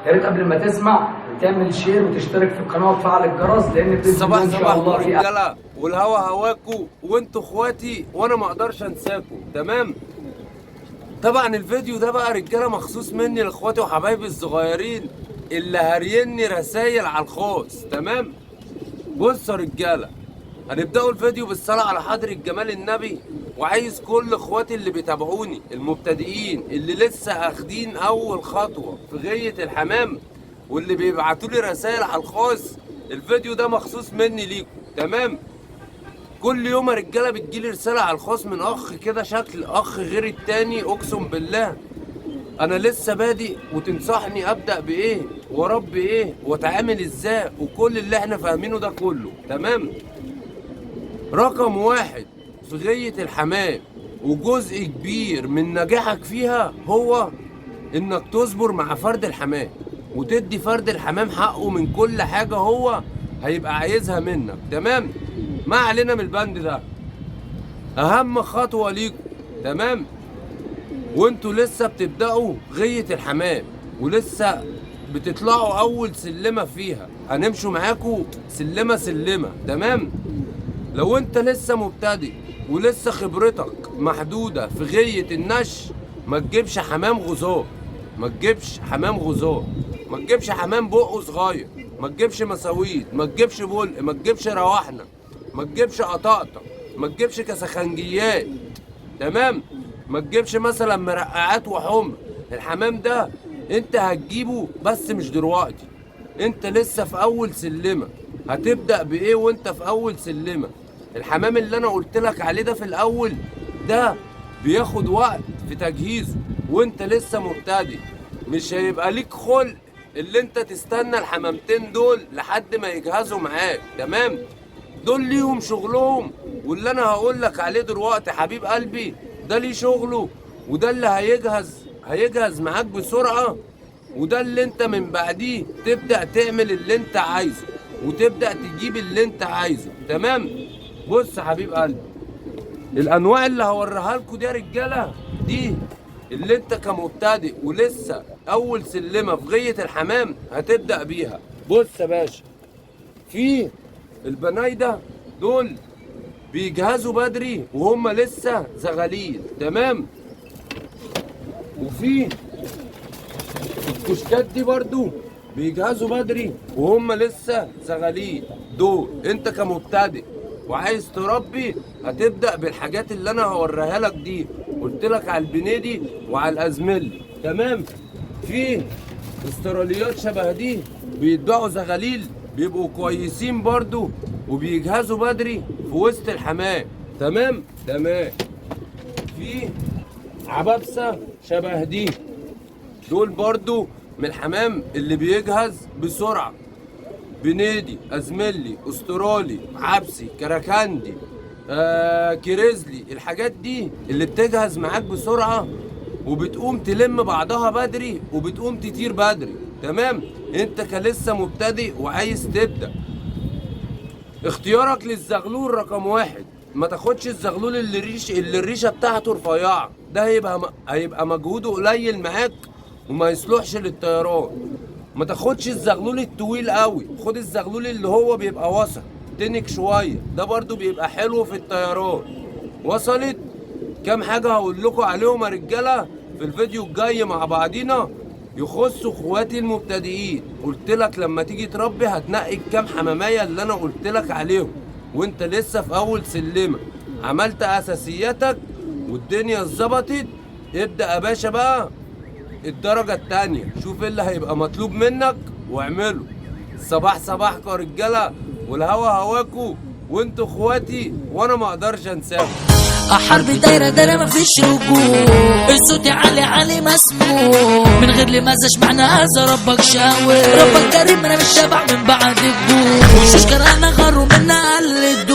يا ريت قبل ما تسمع تعمل share وتشترك في القناة وتفعل الجرس، لان باذن صباح الله ان شاء صباح الله في رجاله، والهوا هواكو وانتوا اخواتي وانا ما اقدرش انساكو. تمام. طبعا الفيديو ده بقى رجاله مخصوص مني لاخواتي وحبايبي الصغيرين اللي هاريني رسايل على الخاص. تمام. بصوا يا رجاله، هنبداوا الفيديو بالصلاة على حضره جمال النبي، وعايز كل اخواتي اللي بيتابعوني المبتدئين اللي لسه اخدين اول خطوة في غيه الحمام واللي بيبعتوا لي رسائل على الخاص، الفيديو ده مخصوص مني ليكم. تمام. كل يوم يا رجاله بتجيلي رسالة على الخاص من اخ كده، شكل اخ غير التاني، اقسم بالله انا لسه بادئ وتنصحني ابدا بايه واربي ايه واتعامل ازاي وكل اللي احنا فاهمينه ده كله. تمام. رقم واحد في غية الحمام وجزء كبير من نجاحك فيها هو انك تصبر مع فرد الحمام وتدي فرد الحمام حقه من كل حاجة هو هيبقى عايزها منك. تمام. ما علينا من البند ده، اهم خطوة ليكم، تمام، وانتوا لسه بتبدأوا غية الحمام ولسه بتطلعوا اول سلمة فيها، هنمشوا معاكوا سلمة سلمة. تمام. لو انت لسه مبتدئ ولسه خبرتك محدودة في غية النش، ما تجيبش حمام غزار، ما تجيبش حمام غزار، ما تجيبش حمام بقه صغير، ما تجيبش مساويد، ما تجيبش بلق، ما تجيبش رواحنة، ما تجيبش قطاطة، ما تجيبش كسخنجيات. تمام. ما تجيبش مثلا مرقعات وحمر. الحمام ده انت هتجيبه بس مش دلوقتي، انت لسه في اول سلمة. هتبدأ بايه وانت في اول سلمة؟ الحمام اللي انا قلت لك عليه ده في الاول ده بياخد وقت في تجهيزه وانت لسه مبتدئ، مش هيبقى ليك خلق اللي انت تستنى الحمامتين دول لحد ما يجهزوا معاك. تمام. دول ليهم شغلهم، واللي انا هقول لك عليه دلوقتي حبيب قلبي ده ليه شغله، وده اللي هيجهز معاك بسرعة، وده اللي انت من بعديه تبدأ تعمل اللي انت عايزه وتبدأ تجيب اللي انت عايزه. تمام. بص يا حبيب قلبي، الانواع اللي هوريها لكم دي يا رجاله، دي اللي انت كمبتدئ ولسه اول سلمه في غيه الحمام هتبدأ بيها. بص يا باشا، في البنايده دول بيجهزوا بدري وهم لسه زغاليل. تمام. وفي الكشكات دي برضو بيجهزوا بدري وهم لسه زغاليل. دول انت كمبتدئ وعايز تربي هتبدأ بالحاجات اللي انا هوريها لك دي، قلت لك على البنيدي وعلى الازميلي. تمام. في استراليات شبه دي بيتباعوا زغاليل، بيبقوا كويسين برضو وبيجهزوا بدري في وسط الحمام. تمام. تمام. في عبابسة شبه دي، دول برضو من الحمام اللي بيجهز بسرعة. بنيدي، ازميلي، استرالي، عبسي، كراكندي، كريزلي، الحاجات دي اللي بتجهز معاك بسرعة وبتقوم تلم بعضها بدري وبتقوم تطير بدري. تمام. انت كلسه مبتدئ وعايز تبدأ، اختيارك للزغلول رقم واحد، ما تاخدش الزغلول اللي الريشة بتاعته رفيعة، ده هيبقى مجهوده قليل معاك وما يصلحش للطيران. ما تاخدش الزغلول الطويل قوي، خد الزغلول اللي هو بيبقى وسط تنك شوية، ده برضو بيبقى حلو في الطيران. وصلت؟ كام حاجة هقول لكم عليهم يا رجاله في الفيديو الجاي مع بعضينا يخصوا اخواتي المبتدئين. قلت لك لما تيجي تربي هتنقي الكام حماميه اللي انا قلت لك عليهم وانت لسه في اول سلمه، عملت اساسياتك والدنيا اتظبطت، ابدا يا باشا بقى الدرجة التانية، شوف ايه اللي هيبقى مطلوب منك واعمله. صباح صباحكم يا رجاله، والهوا هواكو وانتوا اخواتي وانا ما اقدرش انساكم. حرب دايرة دايرة مفيش رجوع، الصوت عالي عالي مسموع، من غير لمزاج معنى هذا ربك شاور، ربك كريم انا مش شبع من بعد الجوع، وشوش كرهنا غروا منا قل الدور.